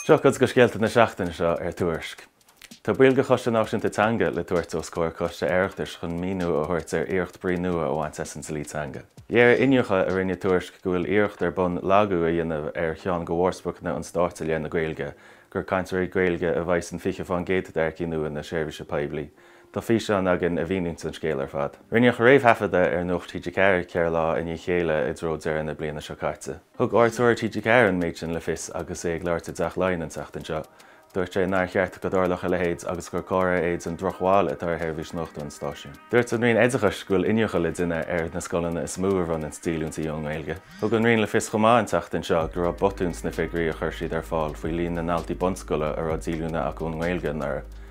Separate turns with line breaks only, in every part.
Seo cuid de scéalta na seachtaine seo ar Tuairisc. Tá baill de Choiste Náisiúnta Teanga le tabhairt os comhair Coiste Oireachtais chun míniú a thabhairt ar iarracht brí nua a bhaint as an dlí teanga. Léirigh iniúchadh a rinne Tuairisc go bhfuil iarracht ar bun lagú a dhéanamh ar cheann de mhórspriocanna an stáit i leith na Gaeilge, gur cainteoirí Gaeilge a bheidh san 20% d'earcaigh nua na seirbhíse poiblí. Tá físeán againn a mhíníonns an scéal ar fad. Rinneadh réamhthaifeadadh ar Nuacht TG4 cheithre lá i ndiaidh a chéile i dtreo deireadh na bliana seo caite. Thug Ard-Stiúrthóir TG4 an méid sin le fios agus é ag labhairt i dTeach Laighean an tseachtain seo. Dúirt sé nár cheart go dtarlódh a leithéid agus gur comhartha é den drochbhail atá ar sheirbhís nuachta an stáisiúin. Dúirt an Roinn Oideachais go bhfuil iniúchadh le déanamh ar na scoileanna is mó a bhronnanns díolúintí ón nGaeilge. Thug an Roinn le fios chomh maith an tseachtain seo go raibh botún sna figiúirí a chuir siad ar fáil faoi líon na ndaltaí bunscoile a raibh díolúine acu ón nGaeilge anuraidh.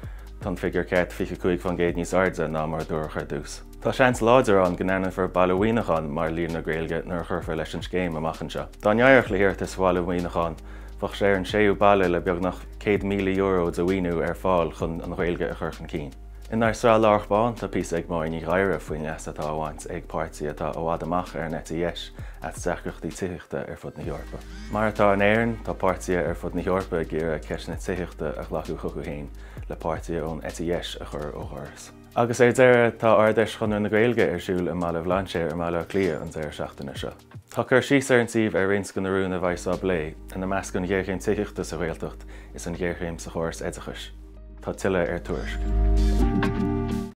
Tá an figiúr ceart 25% níos airde ná mar a dúradh ar dtús. Tá seans láidir ann go n-ainmneofar Baile Mhuineacháin mar líonra Gaeilge nuair a chuirfear leis an scéim amach anseo. Dá n-éireodh le hiarratas Bhaile Mhuineacháin, bheadh sé ar an séú baile le beagnach €100,000 de mhaoiniú ar fáil chun an Ghaeilge a chur chun cinn. Inár sraith Lárach Bán tá píosa ag Máirín Ní Ghadhra faoin leas atá á bhaint ag páirtí atá i bhfad amach ar an eite dheis as deacrachtaí tithíochta ar fud na hEorpa. Mar atá in Éirinn, tá páirtithe ar fud na hEorpa ag iarraidh ceist na tithíochta a ghlacadh chucu féin le páirtithe ón eite dheis a chur ó dhoras. Agus ar deireadh, tá Ard-Fheis Chonradh na Gaeilge ar siúl i mBaile Bhlainséir i mBaile Átha Cliath an deireadh seachtaine seo. Tá cur síos ar an suíomh ar roinnt de na rúin a bheas á bplé, ina measc an ghéarchéim tithíochta sa Ghaeltacht is an ghéarchéim sa chóras oideachais. Tá tuilleadh ar Tuairisc.